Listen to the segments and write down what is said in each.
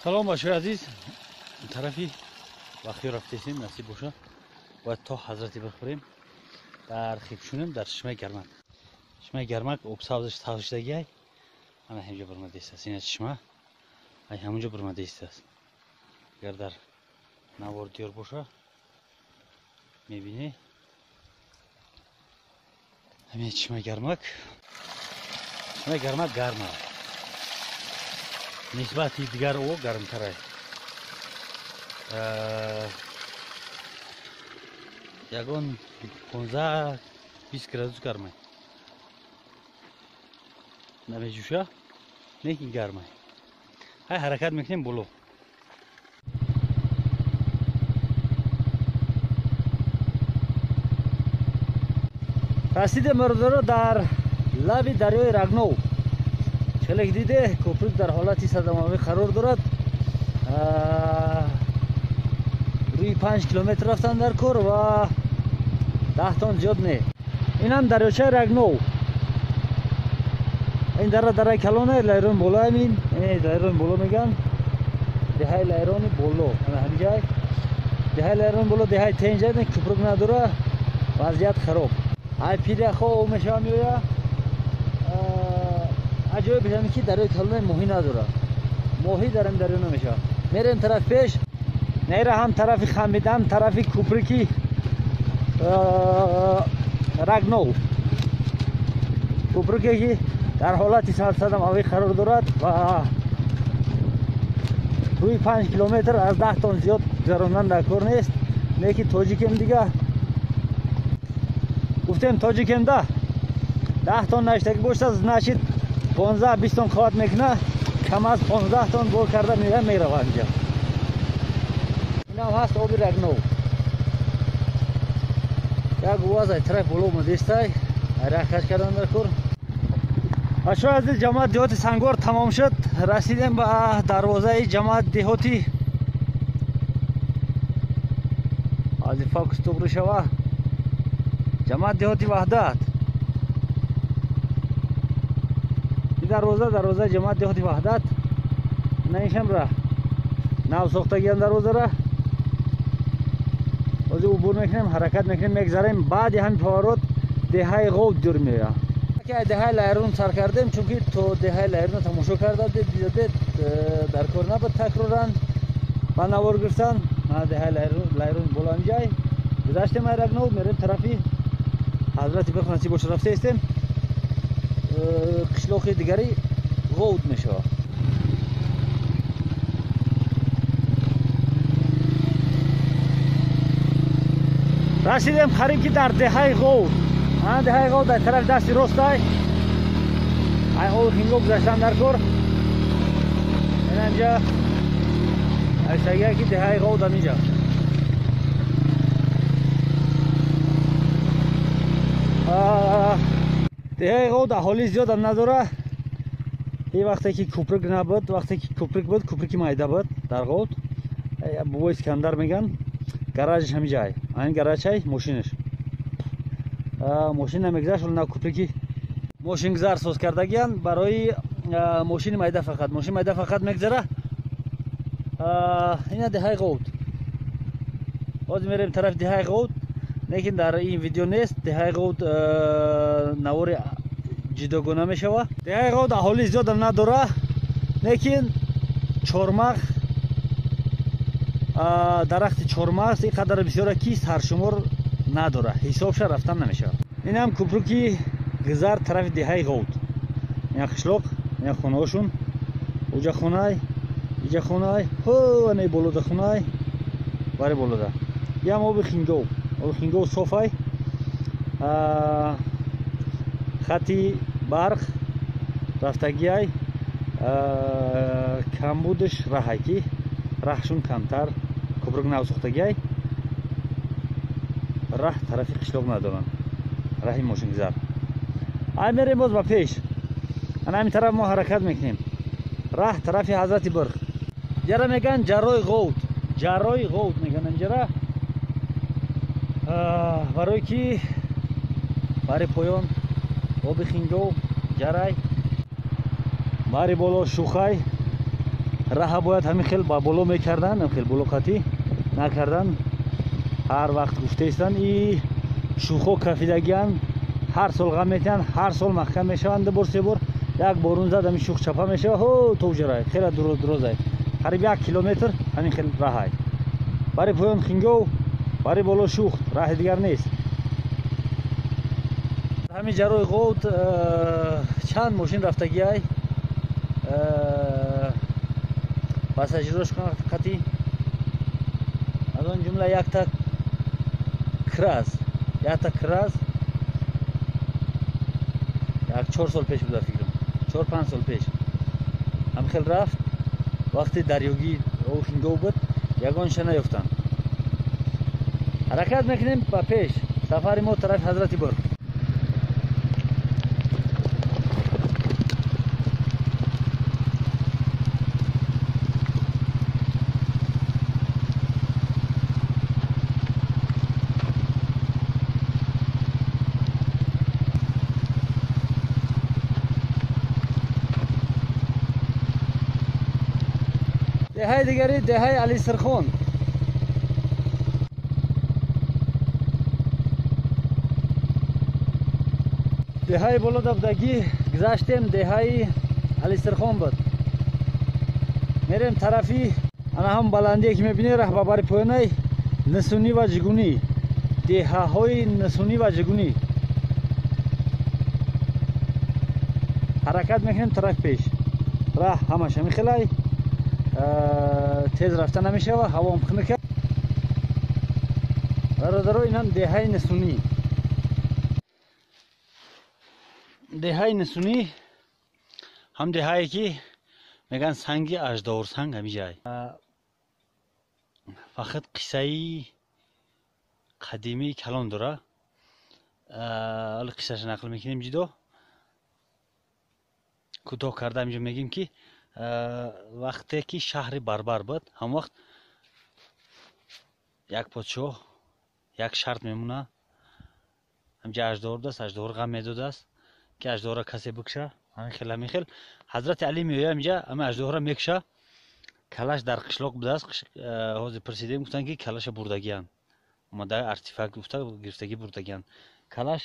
Салом бачаҳои азиз, тарафи Вахиё рафтесем, насиб боша бояд то Ҳазрати Бирх бирем. Дар Хибшунем, дар чишмаи Гармак. Чишмаи Гармак об сабзаш сабзшудагиай. Ана ҳамҷо бирмадааст. Ина чишма ай ҳамонҷо бирмадааст. Агар дар навор диёр боша мебинӣ. Ҳамин чишмаи Гармак. Чишмаи Гармак гарма. Нисбати дигар о гармтарай. Ягон 15-20 градус гармай. Намеҷӯша, лекин гармай. Ҳай ҳаракат мекунем боло. Расидем бародаро дар лаби дарёи Рагнов. Хеле диде кӯприк дар ҳолати садамавӣ қарор дорад. Рӯи 5 километр рафтан дар кор ва 10 тон зиёд не. Инам дарёчаи Рагнов. Ин дара дараи калона, Лайрон боло ҳамин, Лайрон боло меган. Деҳаи Лайрони боло. Ана ҳамин ҷай. Деҳаи Лайрон боло, деҳаи Тенҷа, кӯприк надора, вазъият хароб. Ай пиряхо об мешава меоя. Аҷоиб ҳамин ки дарёи калона моҳӣ надора. Моҳӣ дар ин дарё намешава. Мерем тараф пеш. Нера ҳам тарафи Хамидан, тарафи кӯприки Рагнов. Кӯприке ки дар ҳолати садамавӣ қарор дорад ва рӯи 5 километр аз 10 тон зиёд гузарондан дар кор нест. Лекин тоҷикем дига гуфтем, тоҷикем да 10 тон наштагӣ бошад, значит 15-20 тон қувват мекуна, кам аз 15 тон бор карда меояд, мерава инҷа. Инам ҳаст оби Рагнов. Як уваз ай тараф боло омадестай, рахкаш кардан дар кор. Бачаҳои азиз, ҷамоат деҳоти Сангвор тамом шуд. Расидем ба дарвозаи ҷамоат деҳоти аз фокус туғри шава. Ҷамоат деҳоти Ваҳдат. Ин дарвоза дарвозаи ҷамоат деҳоти Ваҳдат. На иншам ра нав сохтагиан дарвозара. Ҳозир убур мекунем, ҳаракат мекунем, мегзарем. Баъди ҳамин поворот деҳаи Ғовд ҷур меояд. Ки деҳаи Лайрон сар кардем, чунки то деҳаи Лайрон тамошо карда дидед, дар кор набуд такроран ба навор гирифтан. Мана деҳаи Лайрон боло ҳамин ҷай гузаштем, ай Рагнов мерем тарафи Ҳазрати Бирх, насиб боша рафта истем. Қишлоқи дигари Ғовд мешавад. Расидем қариб ки дар деҳаи Ғовд. Ана деҳаи Ғовд дар тарафи дасти ростай. Ай оби Хингоб гузаштан дар кор. Инҷа айсагия ки деҳаи Ғовд ҳаминҷа. Деҳаи Ғовд аҳолӣ зиёдам надора. Ин вақте ки кӯприк набуд, вақте ки кӯприк буд, кӯприки майда буд дар Ғовд. Бобои Искандар меган, гаражиш ҳамин ҷай. Ҳамин гаражчай мошинаш. Мошин намегузашт, вале на кӯприки мошингузар соз кардагиян барои мошини майда фақат. Мошини майда фақат мегузара. Ина деҳаи Ғовд. Ҳозир мерем тарафи деҳаи Ғовд, лекин дар ин видео нест. Деҳаи Ғовд навори ҷудогона мешава. Деҳаи Ғовд аҳолӣ зиёдам надора, лекин чормағ, дарахти чормағз ин қадар бисёра ки саршумор надора, ҳисобша рафтан намешавад. Инам кӯпруки гузар тарафи деҳаи Ғовд. Ина қишлоқ, ина хонаҳошун, уҷа хонай, иҷа хонай, ҳо ана болода хонай, бари болода. Ям оби Хингов, оби Хингов софай. Хати барқ рафтагиай, камбудаш раҳай ки раҳшун камтар, кӯпрук нав сохтагиай. Раҳ тарафи қишлоқ надоранд, раҳи мошингузар. Ай мерем боз ба пеш. Ана ҳамин тараф мо ҳаракат мекунем. Раҳ тарафи Ҳазрати Бирх. Ҷара меган ҷаррои Ғовд, ҷаррои Ғовд меган инҷара. Барои ки бари поён оби Хингов ҷарай, бари боло шухай, Раҳа бояд ҳамин хел ба боло мекардан, ҳамин хел боло қатӣ накардан. Ҳар вақт гуфтаистанд, и шӯхо кафидагиан, ҳар сол ғам метиҳанд, ҳар сол маҳкам мешаванд, ду бор се бор як борун зад ҳамин шӯх чапа мешава, ҳо то уҷарай хеле дурозай, қариб 1 километр ҳамин хел раҳай. Бари поён хингов, бари боло шӯх, раҳи дигар нест. Ҳамин ҷарои Ғовт чанд мошин рафтагиай, пассажирош қатӣ, аз он ҷумла якта краз, як 4 сол пеш буда фикрам, 4-5 сол пеш ҳам хел рафт. Вақти дарёгӣ хингов буд, ягонша наёфтанд. Ҳаракат мекунем ба пеш, сафари мо тарафи Ҳазрати Бурх. Деҳаи дигари деҳаи Алисирхон. Деҳаи боло дабдагӣ гузаштем, деҳаи Алисирхон буд. Мерем тарафи ана ҳам баландие ки мебинед, раҳ ба бари поёнай Нисунӣ ва Ҷигунӣ, деҳаҳои Нисунӣ ва Ҷигунӣ. Ҳаракат мекунем тарафи пеш. Раҳ ҳамаш ҳамин хелай, тез рафта намешава, ҳавом хунука. Бародаро, инам деҳаи Нисунӣ. Деҳаи Нисунӣ ҳам деҳае ки мегӯянд санги аждаҳорсанг ҳамин ҷай. Фақат қиссаи қадимии калон дора. Ҳоло қиссаша нақл мекунем ҷидо. Кӯтоҳ карда ҳаминҷо мегӯем ки вақте ки шаҳри Барбар буд, ҳам вақт як подшоҳ як шарт мемона, ҳамҷа аждаҳор будааст, аждаҳор ғам медодааст ки аждаҳорро касе бикша. Ҳамин хел ҳамин хел Ҳазрати Алӣ меояд ҳаминҷа, ҳамин аждаҳорро мекша. Калаш дар қишлоқ будааст. Ҳозир пурсидем, гуфтанд ки калаша бурдагиянд, омада артефакт гуфта гирифтагӣ бурдагиянд. Калаш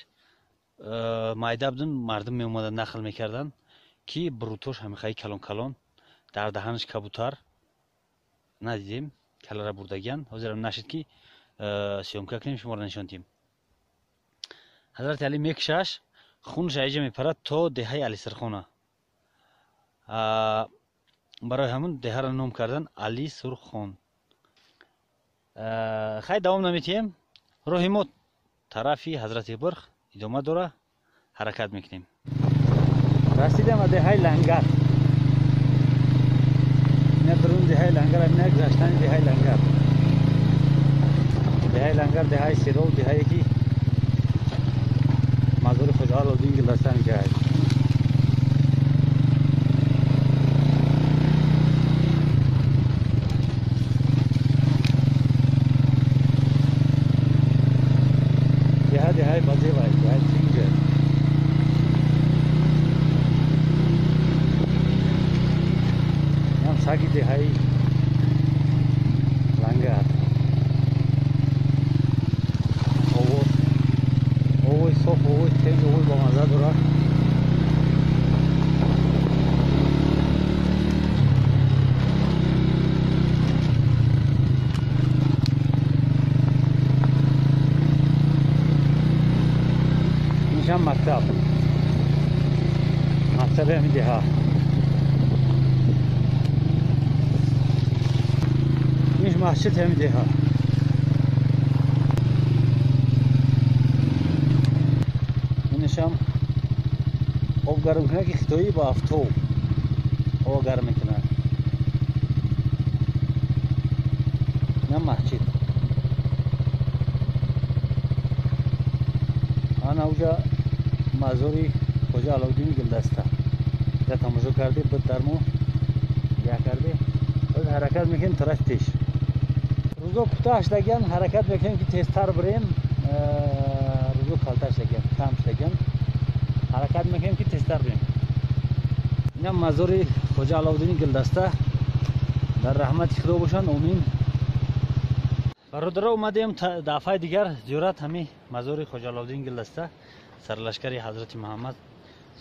майда будун, мардум меомаданд нақл мекарданд ки брутош ҳамихаи калон калон, дар даҳанаш кабутар. Надидем, калара бурдагиянд. Ҳозирам нашид ки съёмка кунем, шуморо нишон диҳем. Ҳазрати Алӣ мекушаш, хунаш аиҷа мепарад то деҳаи Алисирхона. Барои ҳамун деҳаро ном кардан Али Сурхон. Хай давом наметиҳем, роҳи мо тарафи Ҳазрати Бурх идома дора, ҳаракат мекунем. Расидем ба деҳаи Лангар. Ина дарун деҳаи Лангар, ина гузаштани деҳаи Лангар. Деҳаи Лангар деҳаи Серов, деҳае ки мазори Хоҷа Алоуддин Гилдаста ҷай. Деҳа деҳаи базевай, деҳаи тинҷай. Саги деҳаи Лангар. Овоз, овои соф, овои тенг, овои бомазза дорад. Иншам мактаб, мактаби ҳамин деҳа. Инш масҷид ҳамин деҳа. Иншам об гарм кунад ки хитоӣ ба афтоб об гарм мекунад. Инам масҷид. Ана уҷа мазори Хоҷа Алоуддини Гилдаста. Я тамошо кардем, буд дар мо я кардем. Ҳаракат мекунем тарафи пеш. Рӯзо кӯтоҳ шудагиан, ҳаракат мекунем ки тезтар бирем. Рӯзо калтар шудагиан, кам шудагиан, ҳаракат мекунем ки тезтар бирем. Инам мазори Хоҷа Алоуддини Гилдаста. Дар раҳмати Худо бошанд, омин. Бародаро, омадем дафъаи дигар зиёрат ҳами мазори Хоҷа Аловуддин Гилдаста, сарлашкари ҳазрати Муҳаммад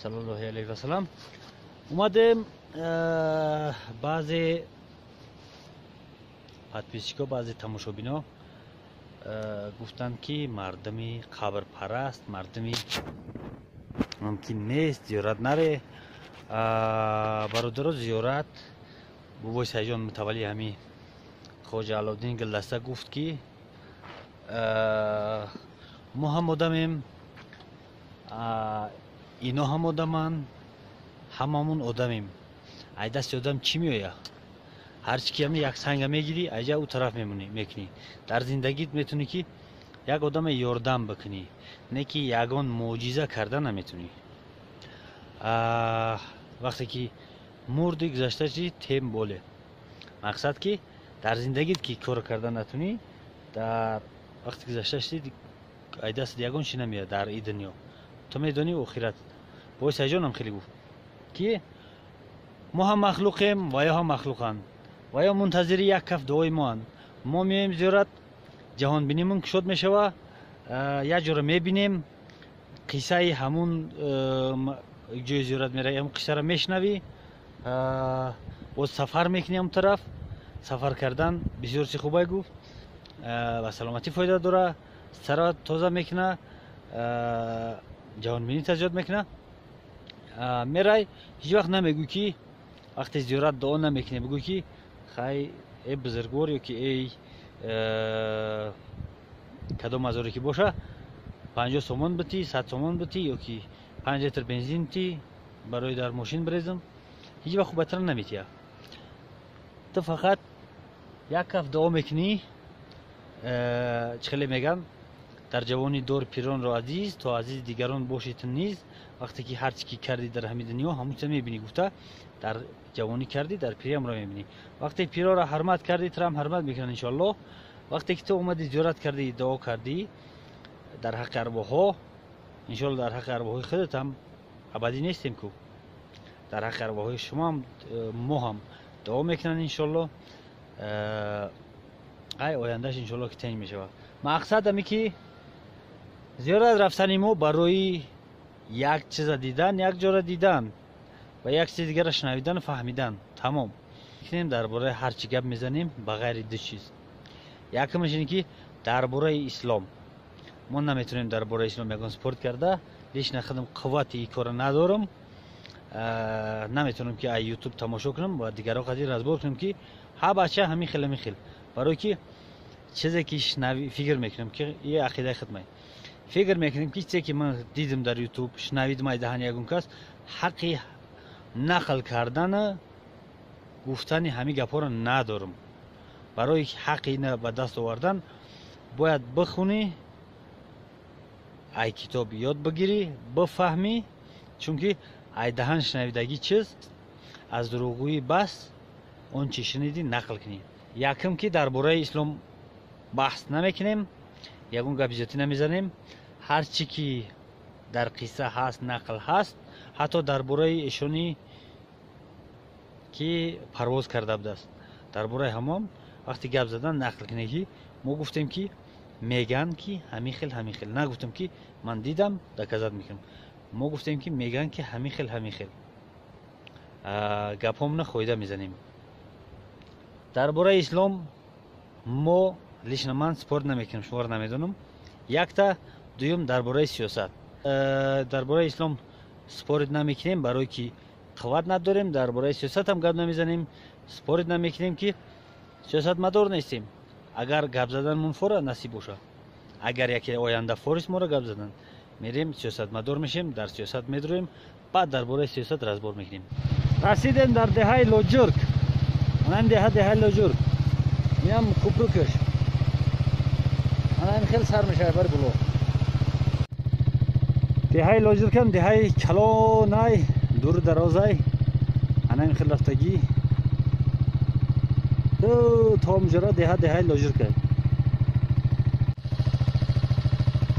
саллаллоҳу алайҳи васалам. Омадем, баъзе подписчико, баъзе тамошобино гуфтанд, ки мардуми қабрпараст, мардуми мумкин нест, зиёрат наре. Бародаро, зиёрат бобои Сайҷон мутавалли ҳами Хоҷа Аловуддин Гилдаста гуфт, ки мо ҳам одамем, ино ҳам одаманд, ҳамамон одамем. Ай дасти одам чӣ меояд? Ҳарчи ки ҳами як санга мегирӣ, айҷа ӯ тараф мемонӣ, мекунӣ. Дар зиндагит метавонӣ, ки як одаме ёрдам бикунӣ, не ки ягон мӯъҷиза карда наметавонӣ. Вақте ки мурди, гузашта чи тем боле. Мақсад, ки дар зиндагит ки кор карда натунӣ, дар вақти гузашта шди, ай дастат ягон чи намеяд дар и дунё. Ту медонӣ, охират. Бобои Сайҷонам хеле гуфт, ки мо ҳам махлуқем ва ё ҳам махлуқанд, ва ё мунтазири як каф дуои моанд. Мо меоем зиёрат, ҷаҳонбинимон кушод мешава, як ҷоро мебинем, қиссаи ҳамун ҷои зиёрат меравӣ, ҳамун қиссаро мешунавӣ, боз сафар мекунӣ ҳамун тараф. Сафар кардан бисёр чи хубай гуфт, ба саломатӣ фоида дора, сара тоза мекуна, ҷаҳонбинита зиёд мекуна. Мерай, ҳеҷ вақт намегӯй, ки вақте зиёрат дуо намекунӣ, бигӯй, ки хай, эй бузургвор ё ки эй кадом мазоре ки боша, 50 сомон битӣ, 100 сомон битӣ ё ки 5 литр бензин битӣ, барои дар мошин бирезам. Ҳеҷ вақт хубатра наметиҳад. Ту фақат як каф дуо мекунӣ. Чӣ хеле меган, дар ҷавонӣ дор пиронро азиз, то азизи дигарон боши ту низ. Вақте ки ҳар чӣ ки кардӣ дар ҳамин дунё, ҳамун чиза мебинӣ. Гуфта, дар ҷавонӣ кардӣ, дар пириамро мебинӣ. Вақте пироро ҳурмат кардӣ, тураам ҳурмат мекунанд, иншоаллоҳ. Вақте ки ту омадӣ, зиёрат кардӣ, дуо кардӣ дар ҳаққи арвоҳҳо, иншоалло, дар ҳаққи арвоҳои худат ҳам, абадӣ нестем ку, дар ҳаққи арвоҳои шумоам, мо ҳам дуо мекунанд, иншоалло. Ай ояндаш, иншоалло, ки тенг мешавад. Мақсад ами, ки зиёрат рафтани мо барои як чиза дидан, як ҷора дидан ва як чизи дигарро шунавидану фаҳмидан, тамом. Кунем, дар бораи ҳар чӣ гап мезанем, ба ғайри ду чиз. Якумаш ин, ки дар бораи ислом мо наметавонем, дар бораи ислом ягон спор карда. Лично худам қуввати ин корро надорам, наметавонам, ки ай Ютуб тамошо кунам ва дигарро қадир разбор кунам, ки ҳа бача, ҳамин хел, ҳамин хел. Барое ки чизе ки шунави, фикр мекунам, ки и ақидаи худмай, фикр мекунем, ки чизе ки ман дидам дар Ютуб, шунавидам ай даҳани ягон кас, ҳаққи нақл кардана, гуфтани ҳамин гапҳоро надорам. Барои ҳаққи ина ба даст овардан бояд бихунӣ, ай китоб ёд бигирӣ, бифаҳмӣ, чунки ай даҳан шунавидагӣ чиз аз дурӯғгӯӣ бас, он чӣ шунидӣ, нақл кунӣ. Якум, ки дар бораи ислом баҳс намекунем, ягон гапи зиёдтӣ намезанем. Ҳар чӣ ки дар қисса ҳаст, нақл ҳаст, ҳатто дар бораи эшонӣ ки парвоз карда будааст, дар бораи ҳамон вақте гап задан, нақл кунем, ки мо гуфтем, ки мегӯянд, ки ҳамин хел, ҳамин хел. Нагуфтем, ки ман дидам, доказать мекунам. Мо гуфтем, ки мегӯянд, ки ҳамин хел, ҳамин хел. Гапҳомона хоида мезанем. Дар бораи ислом мо, лично ман, спор намекунам, шуморо намедонам. Якта дуюм, дар бораи сиёсат. Дар бораи ислом спорить намекунем, барое ки қувват надорем. Дар бораи сиёсатам гап намезанем, спорить намекунем, ки сиёсатмадор нестем. Агар гап заданмон фора насиб боша, агар яке оянда форис моро гап задан, мерем, сиёсатмадор мешем, дар сиёсат медроем, баъд дар бораи сиёсат разбор мекунем. Расидем дар деҳаи Лоҷург. Анам деҳа, деҳаи Лоҷург, инам купрукаш, анам хел сар мешавад бар було. Деҳаи Лоҷургам деҳаи калонай, дуру дарозай. Анам хел рафтагӣ то муҷаро деҳа, деҳаи Лоҷургай.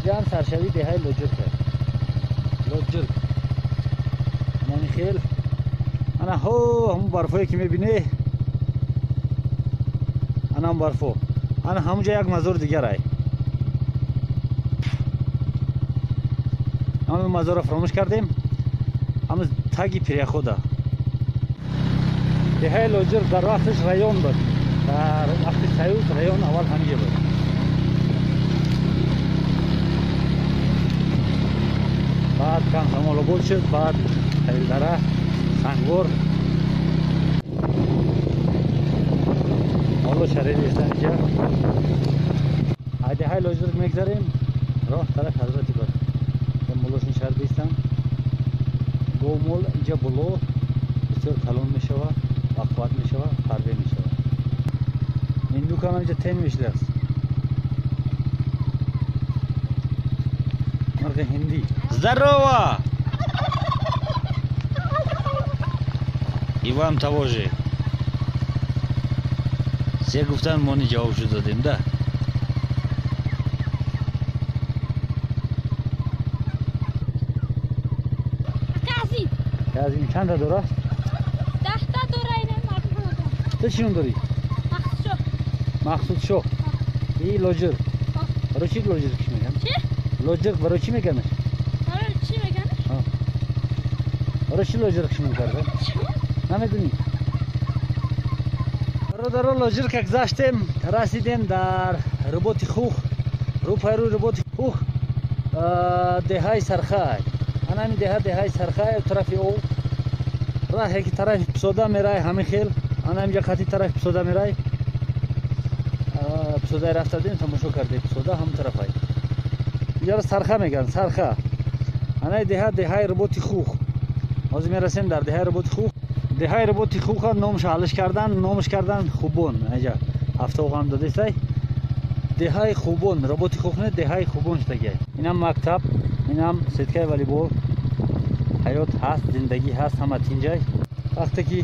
Ҷам саршави деҳаи Лоҷургай, Лоҷург. Анами хел, ана ҳо, ҳамун барфое ки мебинӣ. Анам барфо. Ана ҳамунҷа як мазор дигар ай. Ҳамин мазорро фаромӯш кардем. Ҳамин таги пиряхода. Деҳаи Лоҷир дар вақтиш район буд. Дар вақти Союз район аввал ҳамиҷа буд. Баъд Комсомолобод шуд, баъд Тавилдара, Сангвор. Ҳоло шароит нестан инҷа. Деҳаи Лоҷир мегзарем, роҳ тараф Ҳазрати буд. Молошон шаҳр бистан. Говмол инҷа боло бисёр калон мешава, бақувват мешава, фарбе мешава. Индукам инҷа тен мешидааст. Мурғи ҳиндӣ. Здорово! И вам того же. Се гуфтан мо ни ҷавоб шуд додем, да? Казим чанд та дора? 10 та дора ина мардум. Ту чӣ ном дорӣ? Мақсудшоҳ. Мақсудшоҳ. И Лоҷир. Барои чӣ Лоҷир киш меган? Чӣ? Лоҷир барои чӣ меганаш? Барои чӣ меганаш? Барои чӣ Лоҷир киш мекарда? Намедонӣ? Бародаро, Лоҷир ка гузаштем, расидем дар Руботи Хух. Рӯпайрӯи Руботи Хух деҳаи Сархай. Ана ҳамин деҳа деҳаи Сархай, тарафи об. Раҳе ки тарафи Писода мерай, ҳамин хел. Ана ҳаминҷа қати тарафи Писода мерай. Писодаи рафта будем, тамошо кардем. Писода ҳамон тарафай. Инҷаро Сарха мегӯянд, Сарха. Анаи деҳа деҳаи Руботи Хух. Ҳозир мерасем дар деҳаи Руботи Хух. Деҳаи Руботи Хуха номаш алиш кардан, номаш кардан Хубон. Аҷа ҳафтоғам додестай. Деҳаи Хубон, Руботи Хух не, деҳаи Хубон шудагиай. Инам мактаб, инам сеткаи волейбол. Ҳаёт ҳаст, зиндагӣ ҳаст, ҳама тинҷай. Вақте ки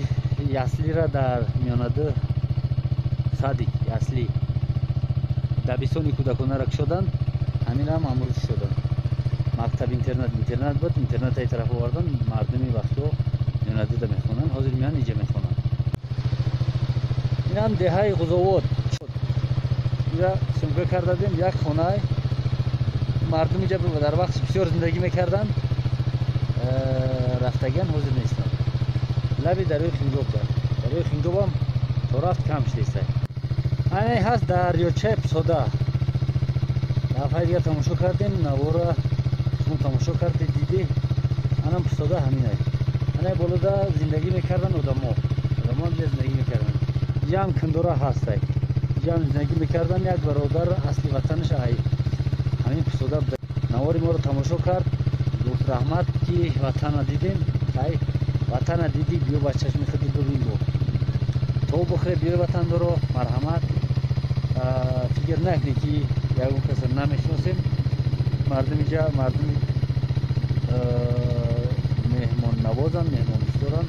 яслира дар миёнаду садик ясли дабистони кӯдаконаро кушоданд, ҳаминам амрӯз шуданд. Мактаб интернат интернат буд, интернат ай тараф овардан, мардуми вақто миёнадуда мехонанд, ҳозир миён иҷа мехонанд. Инам деҳаи Ғузовод. Инҷа сумка кардадем, як хонай. Мардум иҷа дар вақти бисёр зиндагӣ мекарданд. Рафтагиан ҳозир нестанд. Лаби дарёи Хингоб дар. Дарёи Хингобам то рафт кам шудестай. Ане ҳаст дарёчаи Писода. Дафъаи дигар тамошо кардем, навора шумо тамошо кардед, дидӣ. Анам Писода ҳаминай. Ана болода зиндагӣ мекарданд одамо. Одамо ҳам зиндагӣ мекарданд. Инҷа ҳам кандора ҳастай. Инҷа ҳам зиндагӣ мекарданд. Як бародар асли ватанаш ай ҳамин Писода навори моро тамошо кард. Гуфт раҳмат ки ватана дидем. Ай ватана дидӣ, биё ба чашми худ бибин гуфт. То бухре биёй ватандоро, марҳамат. Фикр накунӣ ки ягон каса намешиносем. Мардум инҷа мардуми меҳмоннавозанд, меҳмондӯстдоранд.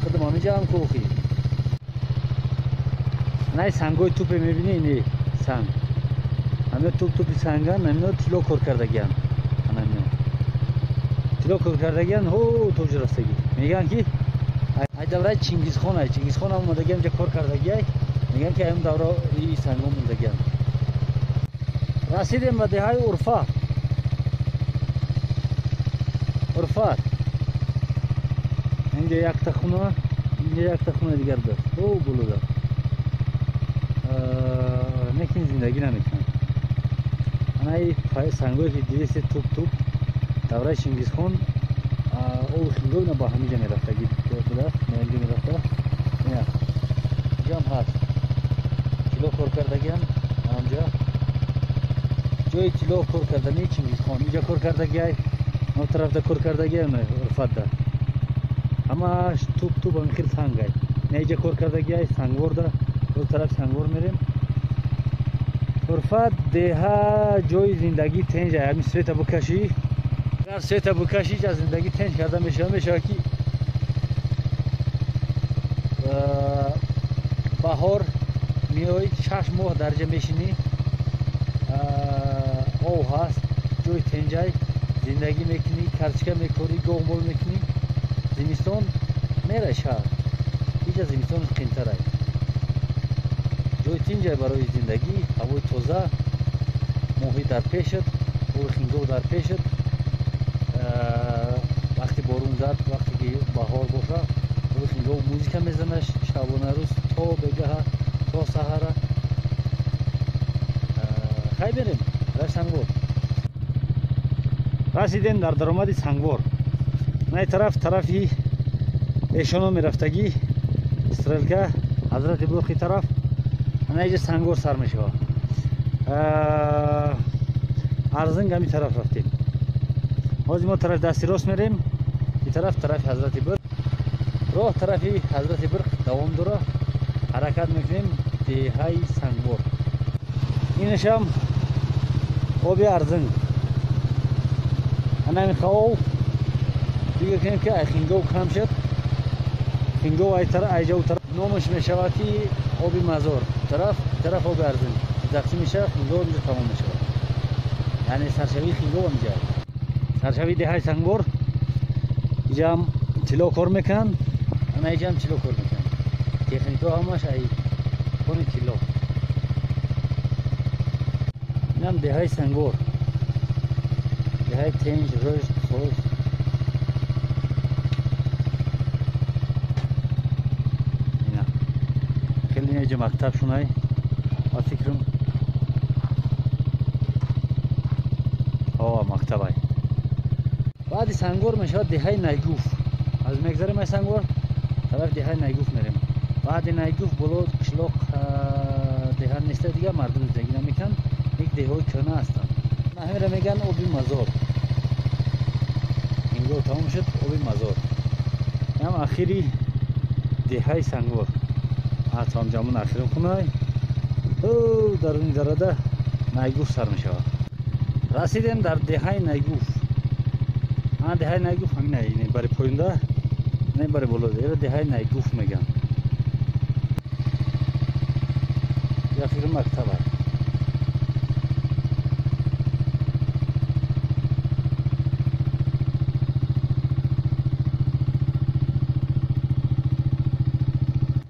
Худам ҳаминҷа ҳам кӯхӣ. Най сангои тупе мебинӣ, ини санг. Ҳамино туп тупи санган, ҳамино тилло кор кардагианд. Ҳамино тилло кор кардагианд, ҳо тоҷи рафтагӣ. Мегӯянд ки ай давраи Чингизхон ай, Чингизхон ҳам омадагӣ ҳамҷа кор кардагӣ ай. Мегӯянд ки ай давра и сангон мондагианд. Расидем ба деҳаи Урфа. Урфа. Инҷа якта хона, инҷа якта хона дигар буд. О болода. Лекин зиндагӣ намекунанд. Анаи сангое ки дидесте туп туп давраи Чингизхон оби Хингоб ина ба ҳамиҷа мерафтагӣ будааст, инҷа мерафта. Ина инҷаам ҳаст. Тилло кор кардагиам ҳамҷа. Ҷои тилло кор кардани Чингизхон инҷа кор кардагиай, он тарафда кор кардагиай, Урфатда. Ҳамааш туп туп ҳамин хел сангай. Ина инҷа кор кардагиай, Сангворда, он тараф Сангвор мерем. Урфат деҳа ҷои зиндагӣ тенҷ ай. Ҳамин света букашӣ, агар света букашӣ, аз зиндагӣ тенҷ карда мешава, мешава ки баҳор меои, 6 моҳ дарҷа мешинӣ, ов ҳаст, ҷои тенҷай, зиндагӣ мекунӣ, карчка мекорӣ, говмол мекунӣ. Зимистон мерай шаҳр, ҳеҷа зимистон қимтарай. ҷои тинҷай барои зиндагӣ, ҳавои тоза, моҳӣ дар пешат, оби хингов дар пешат. Вақти борун зад, вақте ки баҳор боша, оби хингов музика мезанаш шабона рӯз то бегаҳа, то саҳара. Хай берем дар Сангвор. Расидем дар даромади Сангвор. Най тараф тарафи эшоно мерафтагӣ, стрелка Ҳазрати Бурқи тараф. Ана иҷа Сангвор сар мешавад. Арзинг ҳамин тараф рафтем. Ҳозир мо тарафи дасти рост мерем, ин тараф тарафи Ҳазрати Бурқ. Роҳ тарафи Ҳазрати Бурқ давом дора. Ҳаракат мекунем деҳаи Сангвор. Инашам оби Арзинг. Ана ҳамин хавов фикр кунем ки хингов кам шуд. Хингов айҷа тараф номаш мешавад ки оби Мазор. Тараф оби Арзинг тақсим мешавад, хингов инҷо тамом мешавад. Яъне саршавии хингов инҷа. Саршавии деҳаи Сангвор. Инҷаам тилло кор мекунанд, ана инҷаам тилло кор мекунанд. Техникаҳо ҳамаш ай кони тилло. Инам деҳаи Сангвор. Деҳаи тинҷ, рушд, соз. Ина хеле инҷа мактаб шунай ба фикрам. Мактабай. Баъди Сангвор мешавад деҳаи Найгуф. Аз мегзарем аз Сангвор тараф деҳаи Найгуф мерем. Баъди Найгуф боло қишлоқ деҳа неста, дигар мардум зиндагӣ намекунанд. Як деҳаҳои кӯҳна ҳастанд. Ҳаминро мегӯянд оби Мазор. Ингоҳ тамом шуд оби Мазор. Инам ахири деҳаи Сангвор. Ҳамҷамон ахирин хунай. Даруни дарада Найгуф сар мешавад. Расидем дар деҳаи Найгуф. Ана деҳаи Найгуф ҳамин бари поинда, не бари боло. Ера деҳаи Найгуф мегӯянд. Я фикр мактаб аст.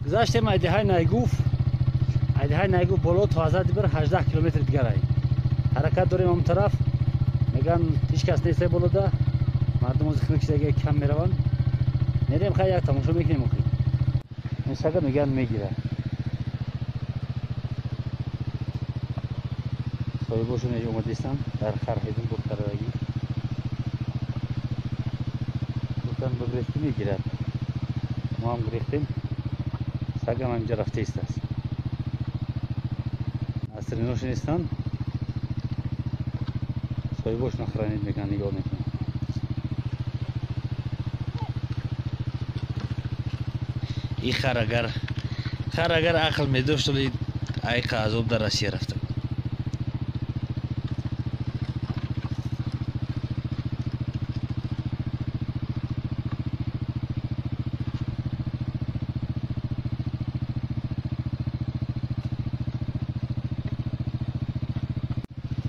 Гузаштем ай деҳаи Найгуф. Ай деҳаи Найгуф боло то Ҳазрати Бир 18 километр дигар ай. Ҳаракат дорем он тараф. Меган ҳеҷ кас нест болода. Мардум ози хунук шудагӣ кам мераванд. Мерем хай як тамошо мекунем охир. Ин сага меган мегира. Соҳибошон инҷо омадистанд дар хар ҳезум бухтарадагӣ. Гуфтан бигрехти мегирад. Мо ҳам гирехтем. Сагам ҳаминҷа рафта истааст. Асринош нестанд. Соҳибошон охранит мекунанд, нигоҳ мекунанд. И хар агар ақл медошт, вале айқа азоб дар Россия рафта.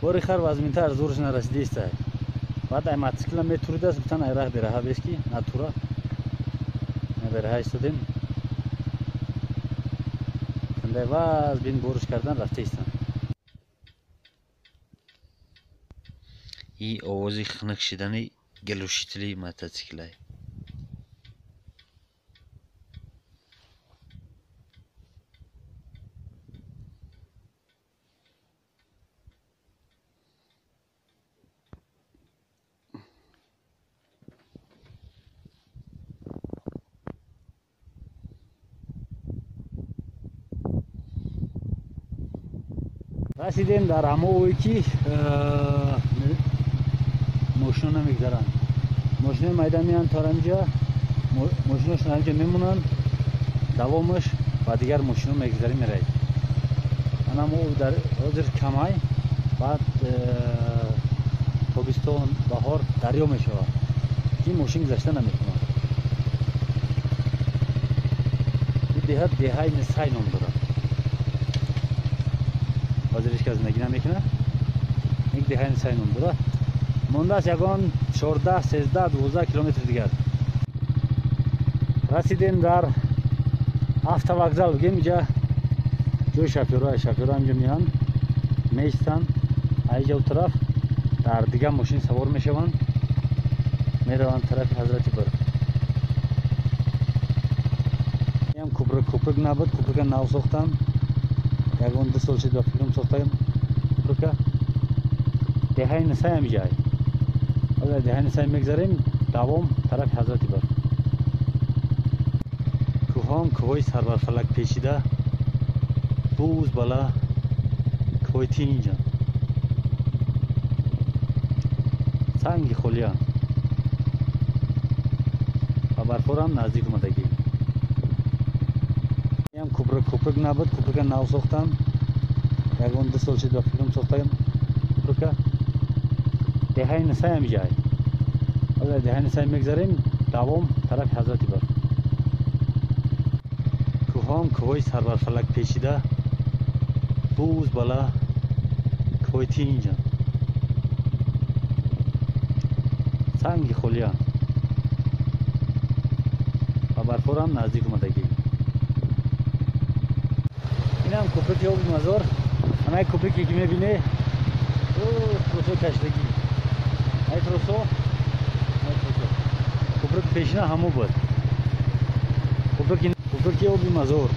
Бори хар вазминтар зӯрш нарасидист. Баъд ай мотосикла метуридааст, гуфтан ай раҳ бераҳа беш ки натура. Бераҳа истодем. Андай ваз бин боруш кардан рафта истанд. И овози хунук шидани глушители мотосиклай. Расидем дар ҳамоое ки мошино намегзаранд. Мошинои майда меянд то ҳаминҷа, мошиношон ҳаминҷа мемонанд, давомаш ва дигар мошино мегзарӣ меравед. Ана мо дар ҳозир камай, баъд тобистон, баҳор дарё мешавад ки мошин гузашта наметавонад. Ин деҳа деҳаи Нисай ном дорад. Ҳозир ҳеҷ кас зиндагӣ намекунад. Як деҳаи Нисай ном дорад. Мондааст ягон 14, 13, 12 километр дигар. Расидем дар автовокзал. Бигем инҷа ҷои шофёрҳо, шофёрҳо ҳамҷо меоянд, меистанд, айҷа у тараф дар дигар мошин савор мешаванд, мераванд тарафи Ҳазрати Барх. Ям куприк, куприк набуд, куприка нав сохтан. Ягон 2 сол шид ба фикрам сохтан куприка. Деҳаи Нисай ҳам ҷай. Ҳозир деҳаи Нисай мегзарем, давом тарафи Ҳазрати Барх. Кӯҳҳоам кӯҳҳои сарбарфалак печида, буз бала кӯҳҳои тинҷанд. Санги холиянд. Ба барфорам наздик омадагӣ. Ям куприк, куприк набуд, куприка нав сохтан. Ягон 2 сол шид ба фикрам сохтан куприка. Деҳаи Нисай ҳам ҷай. Ҳозир деҳаи Нисай мегзарем, давом тарафи Ҳазрати Барх. Кӯҳҳоам кӯҳҳои сарбарфалак печида, буз бала кӯҳҳои тинҷанд. Санги холиянд. Ба барфорам наздик омадагӣ. Инам куприки оби Мазор. Ана куприке ки мебинӣ, тросо кашидагӣ. Ай тросо, ай тросо. Куприк пешина ҳамо буд. Куприки оби Мазор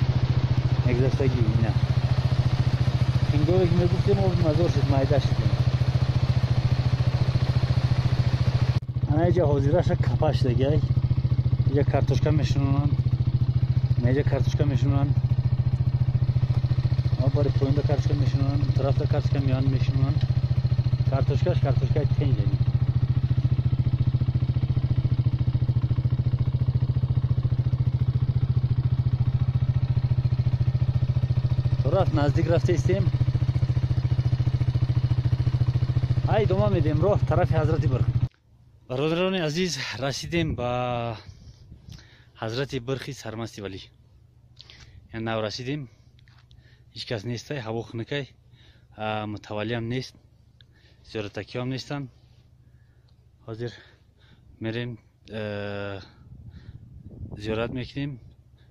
мегзаштагӣ ина. Ҳингоме ки мегуфтем оби Мазор шуд, майда шуд. Ана иҷа ҳозираша капа шудагиай. Иҷа картошка мешунонанд. Ана иҷа картошка мешунонанд. Бари поинда картошка мешунонанд, тарафта картошка меоянд мешунонанд. Картошкаш картошкаи тенҷани. Рафт наздик рафта истем. Ай идома медиҳем роҳ тарафи Ҳазрати Барх. Бародарони азиз, расидем ба Ҳазрати Бархи Сармасти Валӣ. Яъне нав расидем. Ҳеҷ кас нестай, ҳаво хунукай, мутаваллиам нест, зиёратакиҳоам нестанд. Ҳозир мерем, зиёрат мекунем,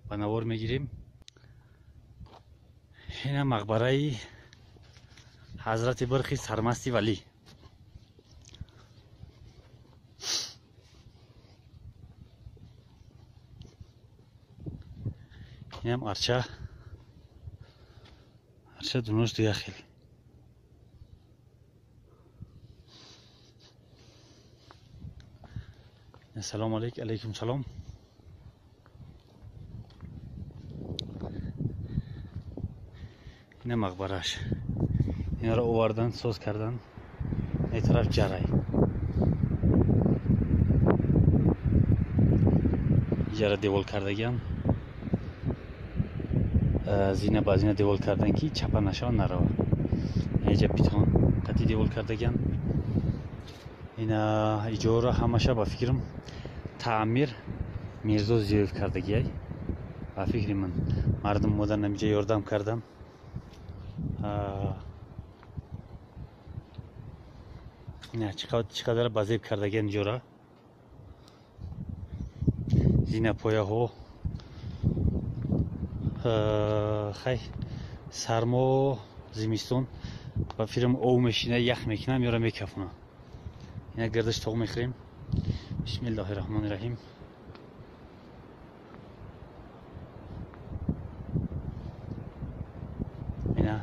ба навор мегирем. Ина мақбараи Ҳазрати Бархи Сармасти Валӣ. Инам арча, арча дунош дига хел. Ассалому алайкум, салом. Ина мақбараш. Инаро овардан, соз кардан. Ин тараф ҷарай. Иҷара девол кардагиам. Зина ба зина девол кардан ки чапа нашава, нарава. Иҷа питон қати девол кардагиам. Ина иҷора ҳамаша ба фикрам таъмир Мирзо Зиёев кардагиай. Ба фикри ман мардум модан ҳамиҷа ёрдам кардан. Ина чӣ қадар ба зеб кардагиан иҷора. Зина пояҳо. Хай сармо зимистон ба фикрам ов мешина, ях мекунам, ёра мекафонам. Ина гардаш тоғ мехӯрем. Бисмиллоҳи раҳмони раҳим. Ина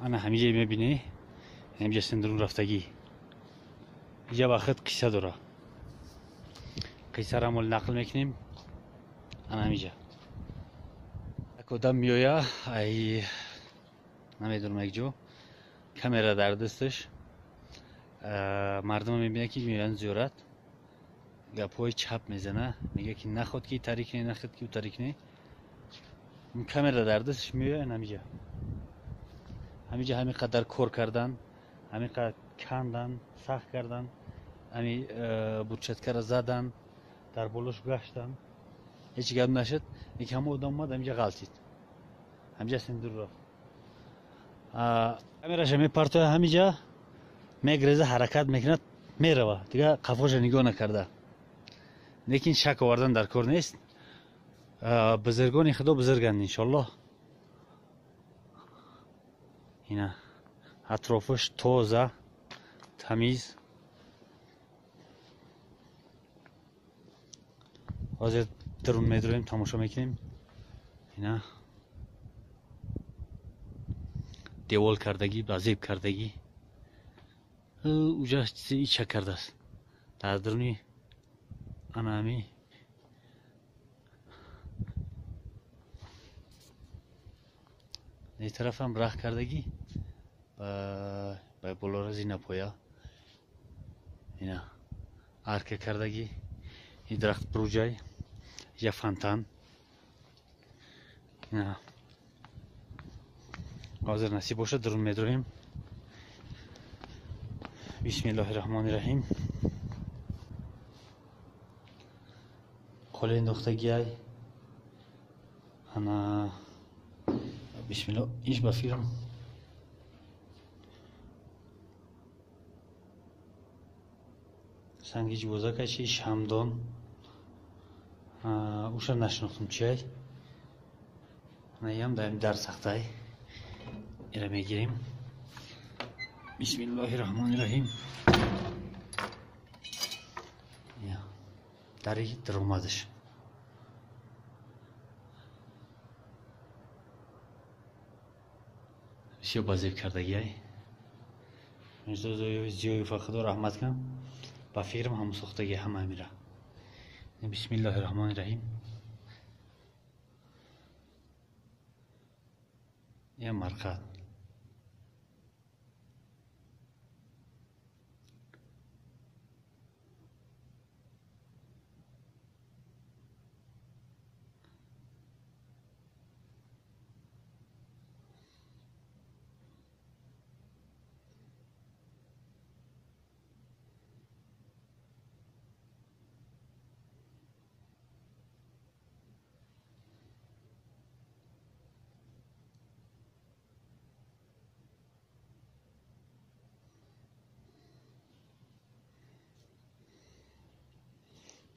ана ҳамиҷа мебинӣ, ҳамиҷа синдром рафтагӣ. Иҷа ба худ қисса дора. Қиссаро мо нақл мекунем. Ана ҳамиҷа як одам меоя, ай намедонам як ҷо, камера дар дасташ, мардумо мебинад ки меоянд зиёрат, гапҳои чап мезана, мега ки наход ки тарик не, наход ки тарик не. Камера дар дасташ меоя ҳамиҷа. Ҳамиҷа ҳамин қадар кор кардан, ҳамин қадар кандан, сахт кардан, ҳамин бурчаткара задан, дар болош гаштан. Ҳеҷ гап нашуд. Яке ҳама одам омад ҳамиҷа ғалтид. Ҳамиҷа синдур рафт. Камераша мепартоя ҳамиҷа, Мегреза, ҳаракат мекунад, мерава, дига қафоша нигоҳ накарда. Лекин шак овардан дар кор нест. Бузургони худо бузурганд, иншоллоҳ. Ина атрофаш тоза, тамиз. Ҳозир дарун медроем, тамошо мекунем. Ина девол кардагӣ, базеб кардагӣ, уҷа чизи ича кардааст дар даруни ана ҳами. Ин тарафам раҳ кардагӣ ба болора зинапоя. Ина арка кардагӣ, ин дарахт буруҷай, я фонтан. Ина ҳозир насиб бошад дарун медроем. Бисмиллоҳи раҳмони раҳим. Қоли андохтагиай. Ана бисмиллоҳ, иш ба фирм санги ҷувозакай чи шамдон, уша нашинохтум чиай. Анаям дар сахтай ира мегирем. Бисмиллоҳи раҳмони раҳим. Дари даромадаш. Бисёр базеб кардагиай. Мирзо Зиёева, худо раҳмат кунад, ба фикрам ҳам сохтаги ҳама амира. Бисмиллоҳи раҳмони раҳим. Я марқат.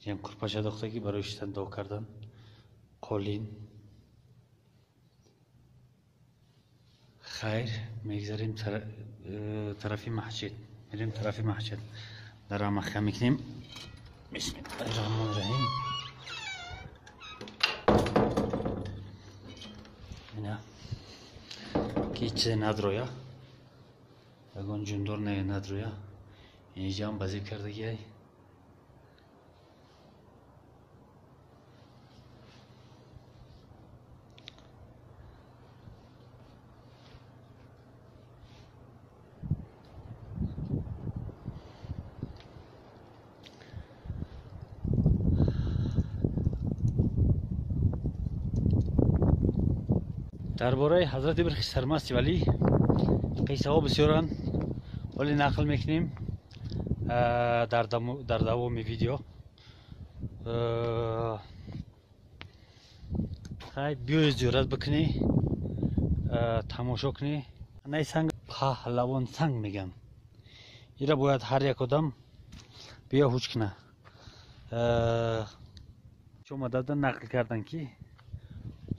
Ям курпача дохтагӣ барои шиштан, дуо кардан, қолин. Хайр, мегзарем тарафи маҳҷид, мерем тарафи маҳҷид, дар маҳка мекунем. Бисмиллоҳи раҳмони раҳим. Ина ки чизе надроя, ягон ҷундор надроя. Инҷаам базеб кардагиай. Дар бораи ҳазрати Бирхи Сармасти Валӣ қиссаҳо бисёранд, вале нақл мекунем дар давоми видео. Хай, биёед зиёрат бикунӣ, тамошо кунӣ. Анаи санг паҳлавон санг мегӯям. Ира бояд ҳар як одам биё ҳуҷ куна. Омадада нақл кардан ки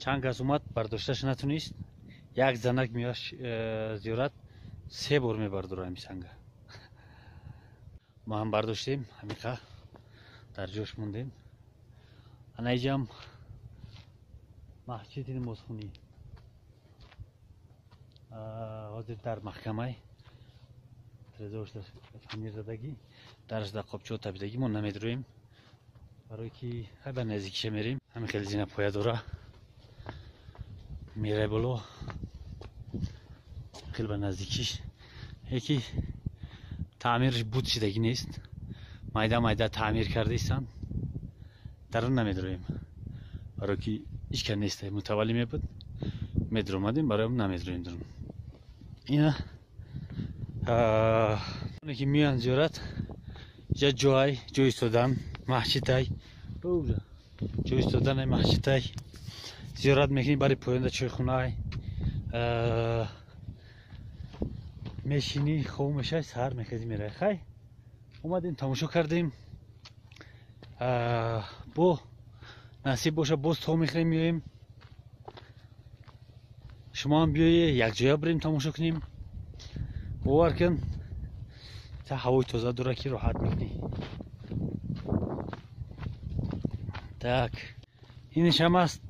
чанд кас омад, бардошташ натунист. Як занак меояд зиёрат, се бор мебардора ҳами санга. Мо ҳам бардоштем, ҳамиқа дар ҷош мондем. Ана иҷам маҳҷиди намозхонӣ ҳозир дар маҳкамай, тирезаош фанир задагӣ, дараш дар қобчаҳо табидагӣ. Мо намедроем, барое ки хай ба наздикиша мерем. Ҳамин хеле зина поя дора, мерай боло, хеле ба наздикиш. Яки таъмираш буд шидагӣ нест, майда майда таъмир кардаистанд. Дарун намедроем, барое ки ҳеҷ кас нест. Мутаваллӣ мебуд, медромадем, барои намедроем дарун. Ина ки меоянд зиёрат, иҷа ҷой, ҷои истодан, маҳҷидай, ҷои истоданай, маҳҷидай. Зиёрат мекунӣ, бари поёнда чойхонаай. Мешинӣ, хоб мешавӣ, саҳар мехезӣ, меравӣ. Хай, омадем, тамошо кардем. Бо насиб боша, боз то мехӯрем, меоем. Шумо ҳам биёе, якҷоя бирем, тамошо кунем. Бовар кун, та ҳавои тоза дора, ки роҳат мекунӣ. Так, инаш ҳам аст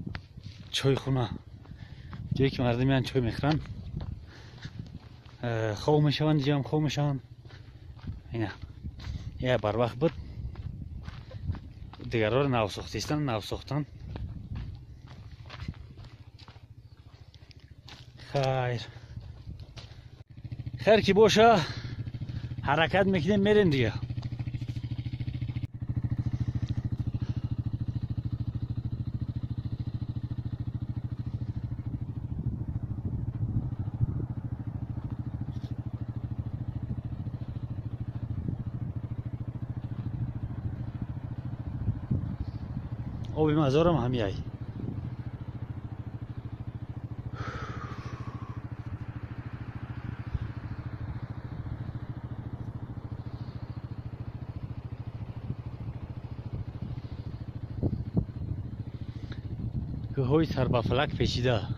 чойхона, ҷое ки мардум меянд, чой мехӯранд, хоб мешаванд, иҷоам хоб мешаванд. Ина я барвақт буд, дигарҳоро нав сохтистанд, нав сохтанд. Хайр, хайр ки боша, ҳаракат мекунем, мерем дига. Оби мазорам ҳамияй. Кӯҳҳои сарбафалак печида,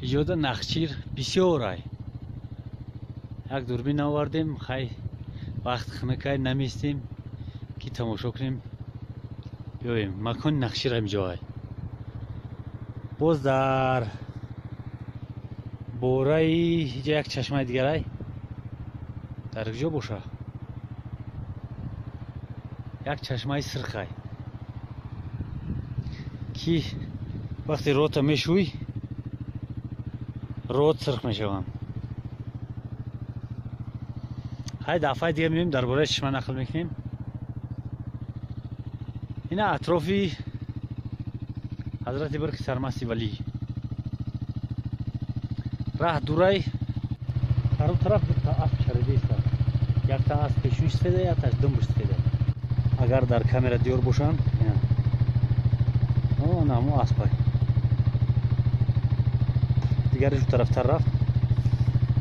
иҷода нахчир бисёр ай. Як дурбин овардем, хай, вақт хунукай, наместем ки тамошо кунем. Биёем, макони нахчир ҳамиҷо ай. Боз дар бораи иҷа як чашмаи дигар ай, дар куҷо боша, як чашмаи сирх ай, ки вақте рота мешӯй, рот сирх мешаванд. Ҳай, дафъаи дига меоем, дар бораи чашма нақл мекунем. Ина атрофи ҳазрати Бирки Сармасти Валӣ. Раҳ дурай, дар он тараф дута асп чарида истад, якта асп пешуниш сифеда, якташ думбуш сифеда. Агар дар камера диёр бошанд, намо аспай, дигариш у тарафтар рафт.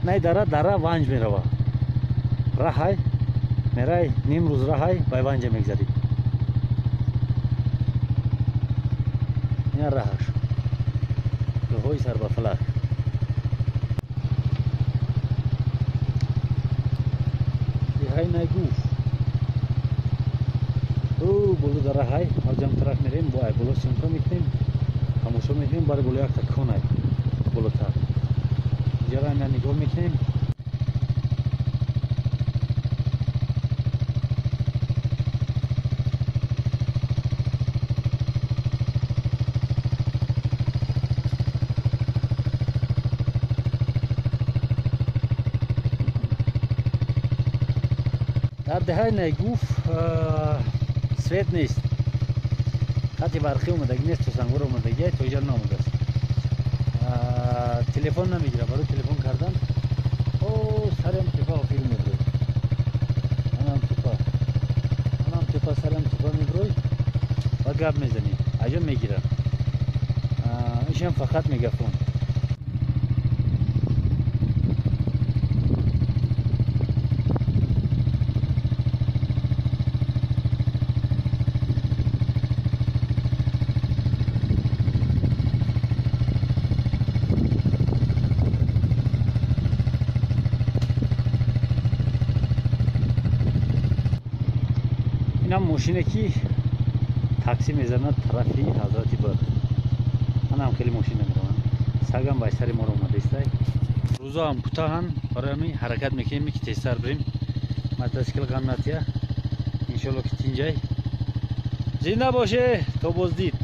Най, дара дара Ванҷ мерава, раҳай мерай, ним рӯз раҳай, бай Ванҷа мегзарӣ. Ина раҳаш, кӯҳҳои сарбафалак. Деҳаи Найгуф ӯ боло дар раҳай, ҳоҷам тараф мерем, бо ай боло съёмка мекунем, тамошо мекунем. Бари боло якта конай болотар, иҷара ина нигоҳ мекунем. Дар деҳаи Найгуф свет нест, хати барқӣ омадагӣ нест, то Сангвор омадагӣ, то иҷа наомадааст. Телефон намегирад, барои телефон кардан о сарам тепа охир мебурой, анам тепа, анам тепа, сарам тепа мебурой ва гап мезанӣ, аҷо мегирад. Ишам фақат мегафон. Инам мошине ки такси мезанад тарафи ҳазрати Бир. Анам хеле мошина мераванд. Сагам ба сари моро омадаистай. Рӯзо ҳам кӯтоҳанд, барои ҳамин ҳаракат мекунем, ки тезтар бирем. Мотосикл ғам натия. Иншолло ки тинҷай. Зинда боше, то боздид.